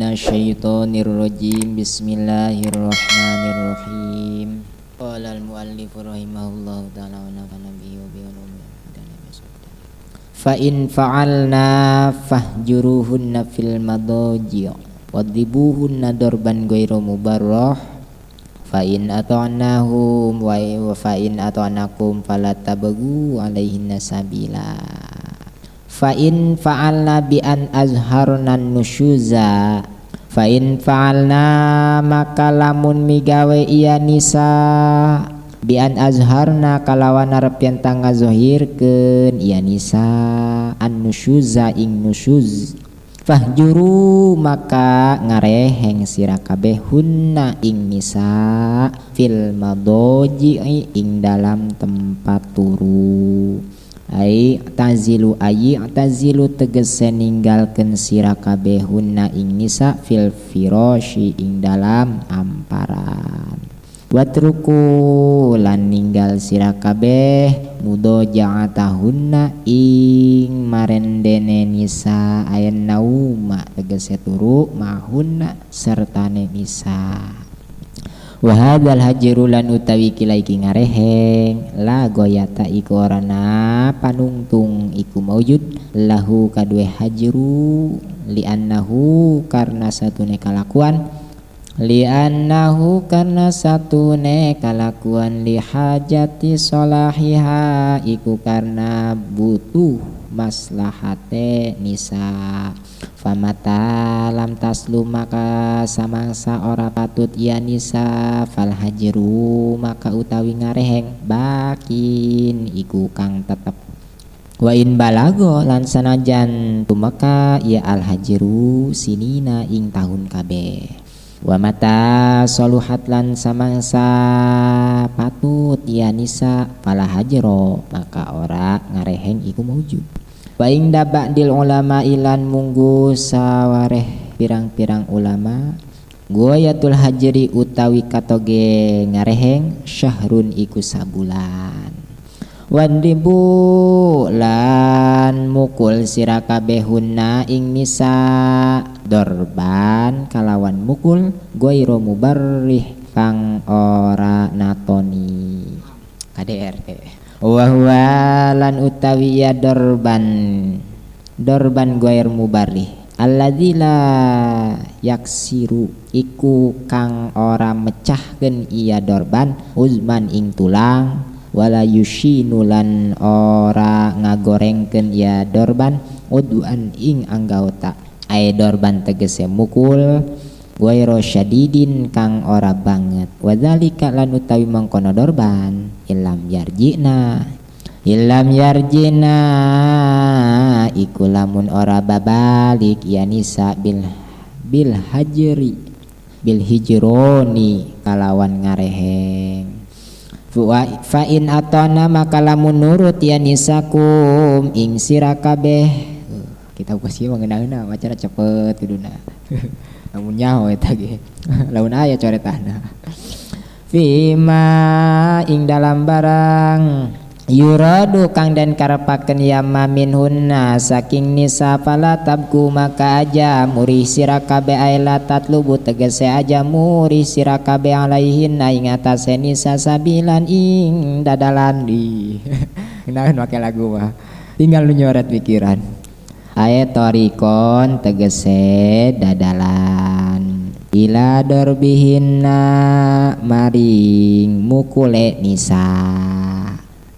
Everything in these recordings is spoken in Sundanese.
minasyaitonir rajim. Bismillahirrahmanirrahim. Qala al-muallif rahimahullahu ta'ala wa nafa'ana bihi wa bi ulumihi. Fa in fa'alna fahjuruhunna fil madaji' wadribuhunna darban ghairu mubarrah. Fa in ata'nahum wa fa in ata'nakum fala tabghu alaihinna sabila. Fa in fa'alna bi an azharna nusyuza. Fa in fa'alna maka lamun migawe iya nisa bi an azharna kalawan arep yen ngazohirkeun iya nisa an nusyuza ing nusyuz. Fahjuru maka ngareheng sira kabeh hunna ing nisa fil madaji ing dalam tempat turu. Ai tazilu ayi tazilu tegese ninggalkeun sira kabeh hunna ing nisa fil firasyi ing dalam amparan. Watruku lan ninggal sira kabeh mudoja'atahunna ing marendene nisa ayan nauma tegese turu mahunna sertane nisa. Wa hadzal hajru lan utawi kila iki ngareheng la goyata iku orana panungtung iku maujud lahu kadue hajru li'annahu karena satune kalakuan li'annahu karena satune kalakuan li hajati solahiha iku karena butuh maslahate nisa. Famata lam taslu maka samangsa ora patut ya nisa fal hajru maka utawi ngareheng bakin iku kang tetep. Wa in balago lan sanajan tumeka ya al hajru sinina ing tahun kabeh. Wa mata soluhat lan samangsa patut ya nisa fala hajro maka ora ngareheng iku maujud. Wa ing ba'dil ulama ilan munggu sawareh pirang-pirang ulama goyatul hajri utawi katoge ngareheng syahrun iku sabulan. Wandribu lan mukul sira kabeh hunna ing nisa dorban kalawan mukul ghairu mubarrih kang ora natoni KDRT. Wa huwa lan utawi ya dorban dorban ghair mubarrih alladzi la yaksiru iku kang ora mecahkeun iya dorban uzman ing tulang wala yushinu lan ora ngagorengkeun ya dorban udwan ing anggota. Ae dorban tegese mukul ghairu syadidin kang ora banget. Wadzalika lan utawi mangkono dorban ilam yarjina ilam yarjina iku lamun ora babalik ya nisa bil bil hajri bil hijroni kalawan ngareheng. Fa in atana maka lamun nurut ya nisakum ing sira kabeh. Kita kasih mengenang-enang macara cepet kuduna. Lamun nyaho eta ge. Lamun aya coretana. Fima ing dalam barang yuradu kang den karepaken ya minhunna saking nisa fala tabku maka aja murih sira kabeh aila tatlubu tegese aja murih sira kabeh alaihinna ing atase nisa sabilan ing dadalan di. Kenaon make lagu mah tinggal nu nyoret pikiran. Ae torikon tegese dadalan ila dorbihinna maring mukule nisa.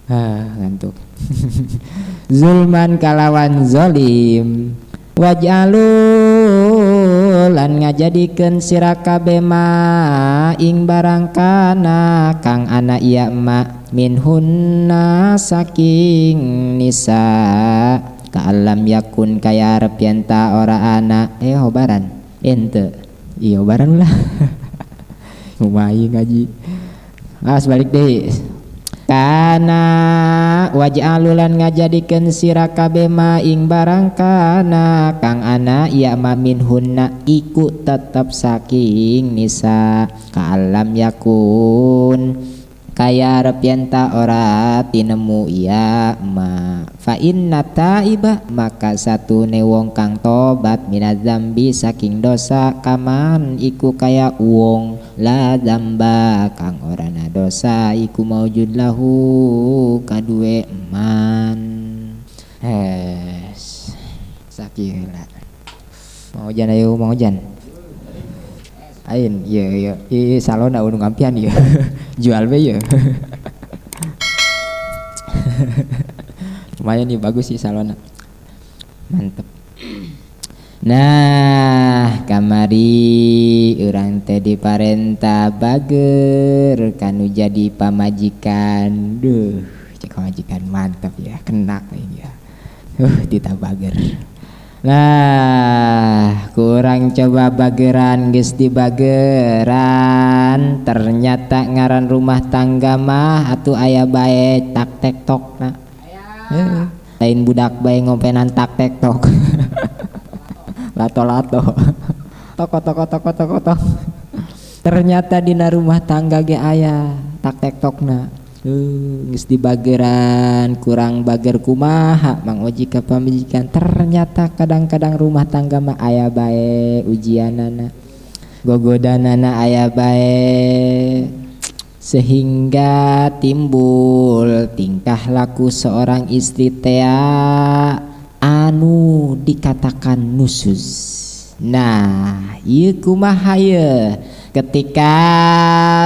Ngantuk. Zulman kalawan zolim wajalu lan ngajadikeun sira kabeh ma ing barang kana kang ana iya ma minhunna saking nisa ka'alam yakun kaya arep yen ta ora ana hobaran ente iya hobaran lah. Lumayan ngaji as balik deh. Kana waj'alulan ngajadikeun sira kabeh ma ing barang kana kang ana ya ma minhunna iku tetep saking nisa ka'alam yakun Kaya arep yen ta ora tinemu iya ma. Fa inna taiba maka satune wong kang tobat minadzambi saking dosa kaman iku kaya wong la dzamba kang ora na dosa iku maujud lahu kaduwe man. Es sakila. Mang Ojan ayo Mang Ojan. Ain iya iya iya salon anu ngampian iya jual be iya. Lumayan nih bagus sih salon mantep. Nah kamari urang teh diparenta bager kanu jadi pamajikan. Duh cek pamajikan mantap ya kenak ini ya. Tita bager. Nah kurang coba bageran geus dibageran ternyata ngaran rumah tangga mah atuh aya bae tak tek tok na. Lain budak bae ngompenan tak tek tok. Lato-lato. Toko toko toko toko tok. Ternyata dina rumah tangga ge aya tak tek tokna. Geus dibageran kurang bager kumaha Mang Oji ka pamajikan ternyata kadang-kadang rumah tangga mah aya bae ujianana gogodanana aya bae sehingga timbul tingkah laku seorang istri tea anu dikatakan nusuz. Nah ieu kumaha ieu ketika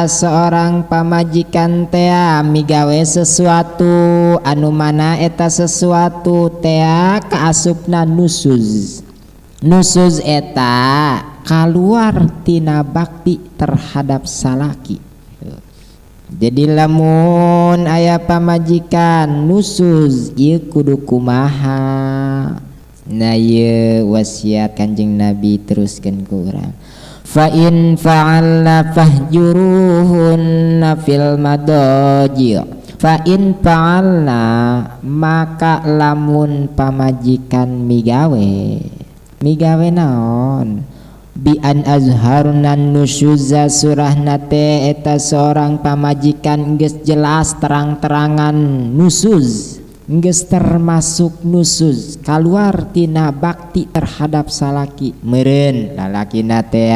seorang pamajikan tea migawe sesuatu anu mana eta sesuatu tea kaasupna nusuz. Nusuz eta kaluar tina bakti terhadap salaki. Jadi lamun aya pamajikan nusuz ieu kudu kumaha. Nah ieu wasiat Kanjeng Nabi teruskeun ku urang. Fa in fa'alna fahjuruhunna fil madaji. Fa in fa'alna maka lamun pamajikan migawe migawe naon bi an azharna nusyuza surahna teh eta seorang pamajikan geus jelas terang-terangan nusuz geus termasuk nusuz kaluar tina bakti terhadap salaki meureun lalakina teh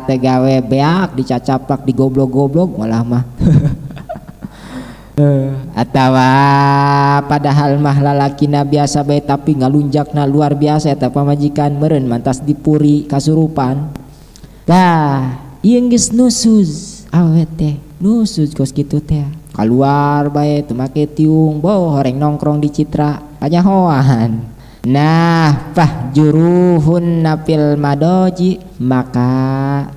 teh gawe beak dicacaplak digoblok-goblok malah mah. Atawa padahal mah lalakina biasa bae tapi ngalunjakna luar biasa eta pamajikan meureun mantas dipuri kasurupan. Tah ieu geus nusuz awewe teh nusuz kos kitu teh kaluar bae teu make tiung boh horeng nongkrong di Citra kanyahoan. Nah fahjuruhunna fil madoji maka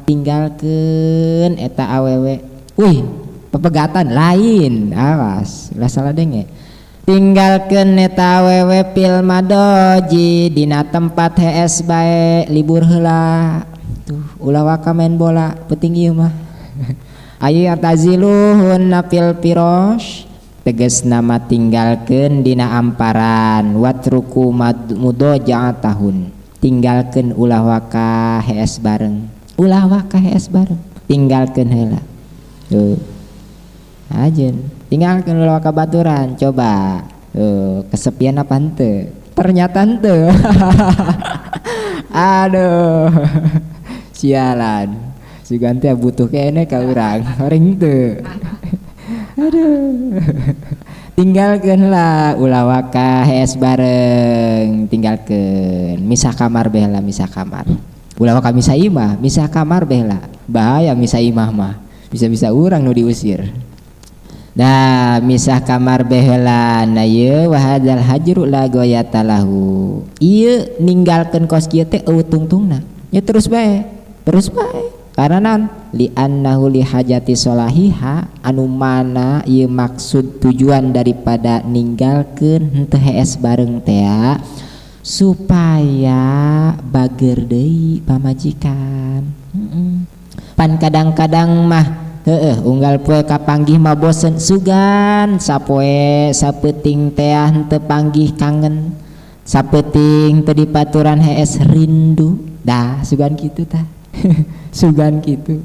tinggalkeun eta awewe. Wih pepegatan lain awas ulah salah denge. Tinggalkeun eta awewe fil madoji dina tempat hees bae libur heula. Tuh ulah waka main bola penting ieu mah. Ayu ya'taziluhunna fil firosh tegas nama tinggalkeun dina amparan watruku mudoja'atahun tinggalkeun ulah waka hees bareng ulah waka hees bareng tinggalkeun heula tuh ajeun tinggalkeun ulah waka baturan coba tuh kesepian apa henteu ternyata henteu. Aduh sialan sugan teh butuh kene ka urang horeng teu. Aduh. Tinggalkeun lah ulah waka hees bareng tinggalkeun misah kamar bae lah misah kamar. Ulah waka misah imah, misah kamar bae lah. Bahaya misah imah mah. Bisa-bisa urang nu diusir. Nah, misah kamar bae lah. Nah ieu wa hadzal hajru la ghayata lahu. Ieu ninggalkeun kos kieu teh eueuh tungtungna. Ya terus bae. Terus bae. Karena nan li annahu li hajati solahiha anu mana ieu maksud tujuan daripada ninggalkeun henteu hees bareng tea supaya bager deui pamajikan. Pan kadang-kadang mah heueuh unggal poe kapanggih mah bosen sugan sapoe sapeuting tea henteu panggih kangen sapeuting teu dipaturan hees rindu dah sugan kitu tah. Sugan gitu.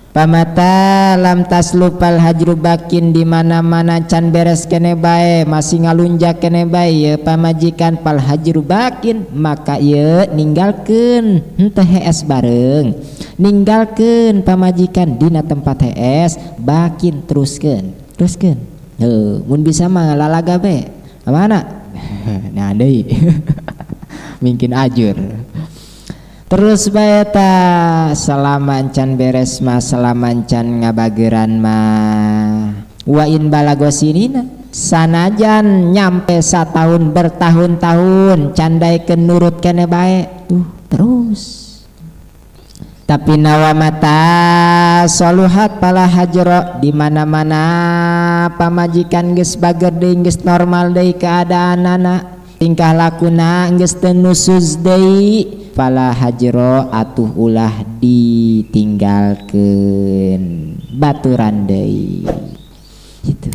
Pamata lam taslupal hajru bakin di mana-mana can beres kene bae masih ngalunjak kene bae ye pamajikan pal hajru bakin maka ye ninggalkeun henteu hees bareng ninggalkeun pamajikan dina tempat hees bakin teruskeun teruskeun heuh mun bisa mah lalaga bae mana nah deui mungkin ajur terus bae ta selama can beres mah selama can ngabageran mah wa in balagosinina sanajan nyampe satahun bertahun-tahun candaikeun nurut kene bae tuh terus tapi nawa mata soluhat pala hajro di mana-mana pamajikan geus bager deui geus normal deui keadaanana tingkah lakuna geus teu nusuz deui pala hajro atuh ulah ditinggalkeun baturan deui gitu.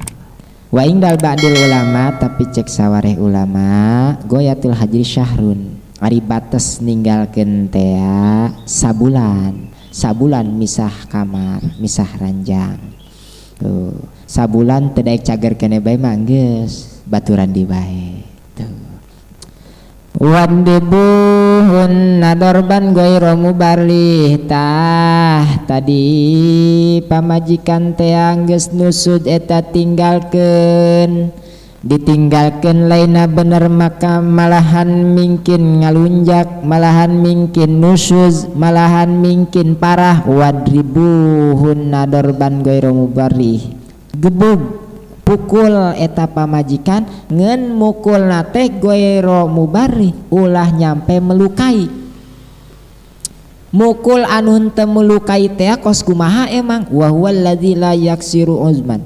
Wa ingdal ba'dil ulama tapi cek sawareh ulama goyatul hajri syahrun ari batas ninggalkeun tea sabulan sabulan misah kamar misah ranjang tuh sabulan teu daek cager kene bae mah geus baturan di bae tuh. Wandibuhun nadorban goiro mubarlih tah tadi pamajikan tea geus nusud eta tinggalkeun ditinggalkeun lainna bener maka malahan mingkin ngalunjak malahan mingkin nusuz malahan mingkin parah wadribuhun nadorban goiro mubarlih gebug pukul eta pamajikan ngen mukul nate goero mubari ulah nyampe melukai mukul anu henteu melukai teh kos kumaha emang wa huwallazi la yaksiru uzman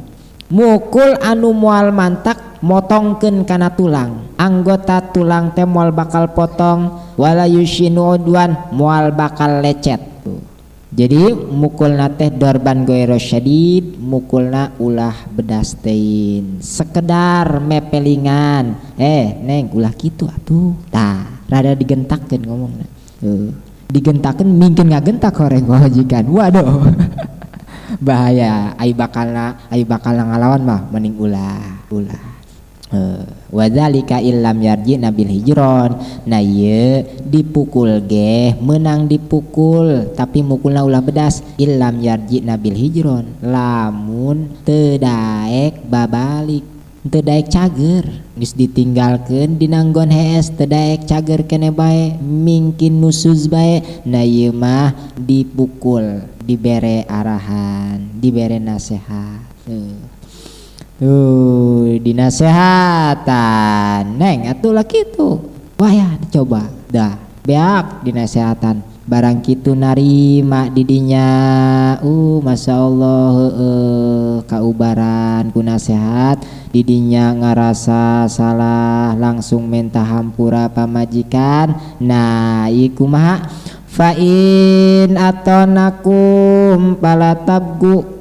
mukul anu moal mantak motongkeun kana tulang anggota tulang teh moal bakal potong wala yushinu udwan moal bakal lecet. Jadi mukulna teh dorban goero syadid mukulna ulah bedas tein sekedar mepelingan neng ulah kitu atuh tah rada digentakkeun ngomongna digentakeun mungkin ngagentak horeng pamajikan waduh bahaya ai bakalna ngalawan mah mending ulah ulah wadzalika illam yarji nabil hijron nah ieu dipukul ge menang dipukul tapi mukulna ulah bedas illam yarji nabil hijron lamun teu daek babalik teu daek cager geus ditinggalkeun dinanggon hees teu daek cager kene bae mingkin nusuz bae nah ieu mah dipukul dibere arahan dibere nasihat tuh dinasehatan neng atuh lah kitu wah ya dicoba dah beak dinasehatan barang kitu narima didinya masya Allah heueuh kaubaran ku nasehat didinya ngarasa salah langsung minta hampura pamajikan nah ieu kumaha fa in atonakum fala tabgu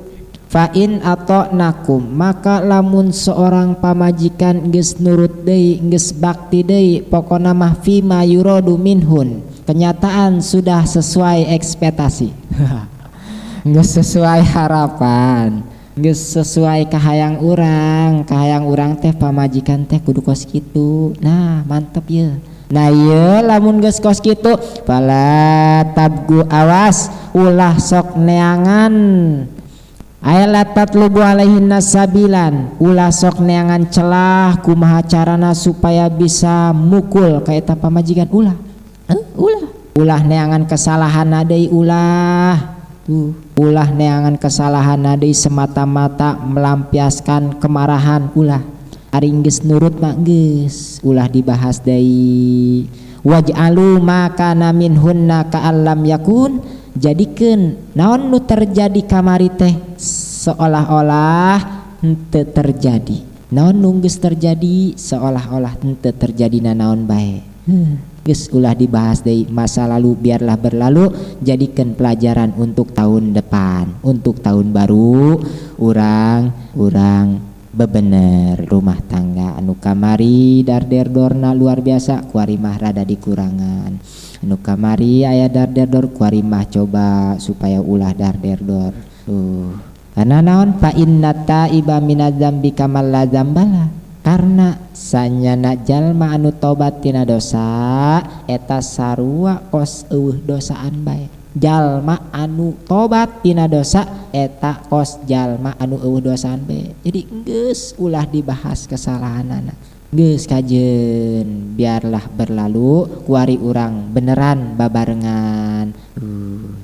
fa in ata'nakum maka lamun seorang pamajikan geus nurut deui geus bakti deui pokona mah fima yuradu minhun kenyataan sudah sesuai ekspektasi geus sesuai harapan geus sesuai kahayang urang teh pamajikan teh kudu kos kitu nah mantep ye nah ye lamun geus kos kitu fala tabgu awas ulah sok neangan ayla tatlubu alaihinna sabilan ulah sok neangan celah kumaha carana supaya bisa mukul ka eta pamajikan ulah ulah ulah neangan kesalahan deui ulah tuh ulah neangan kesalahan deui semata-mata melampiaskan kemarahan ulah ari geus nurut mah geus ulah dibahas deui waj'alu ma kana minhunna ka'allam yakun jadikeun naon nu terjadi kamari teh seolah-olah henteu terjadi naon nu geus terjadi seolah-olah henteu terjadi nanaon bae geus ulah dibahas deui masa lalu biarlah berlalu jadikeun pelajaran untuk tahun depan untuk tahun baru urang bebener rumah tangga anu kamari darderdorna luar biasa kuari mah rada dikurangan anu kamari aya darderdor kuari mah coba supaya ulah darderdor Karena naon fa inna taiba minadz-dzambi kamal la dzambala, karena sanyana jalma anu tobat tina dosa eta sarua kos eueuh dosaan bae. Jalma anu tobat tina dosa eta kos jalma anu eueuh dosaan bae. Jadi geus ulah dibahas kesalahanana, geus kajeun biarlah berlalu, kuari urang beneran babarengan,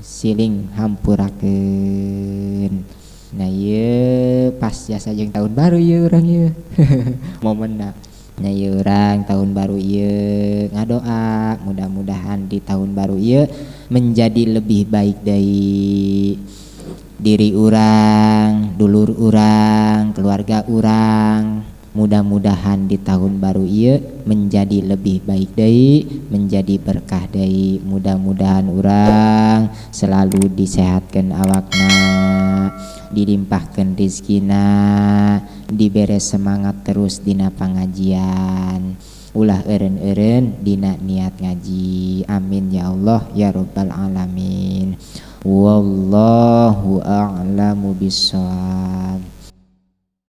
siling hampurakeun. Nah ieu pas jasa jeung tahun baru ieu urang ieu momenna. Nah ieu urang tahun baru ieu ngadoa mudah-mudahan di tahun baru ieu menjadi lebih baik deui diri urang, dulur urang, keluarga urang. Mudah-mudahan di tahun baru ieu menjadi lebih baik deui, menjadi berkah deui. Mudah-mudahan urang selalu disehatkeun awakna, dilimpahkeun rizkina, dibere semangat terus dina pangajian, ulah eureun-eureun dina niat ngaji. Amin ya Allah ya rabbal alamin. Wallahu a'lamu bissawab.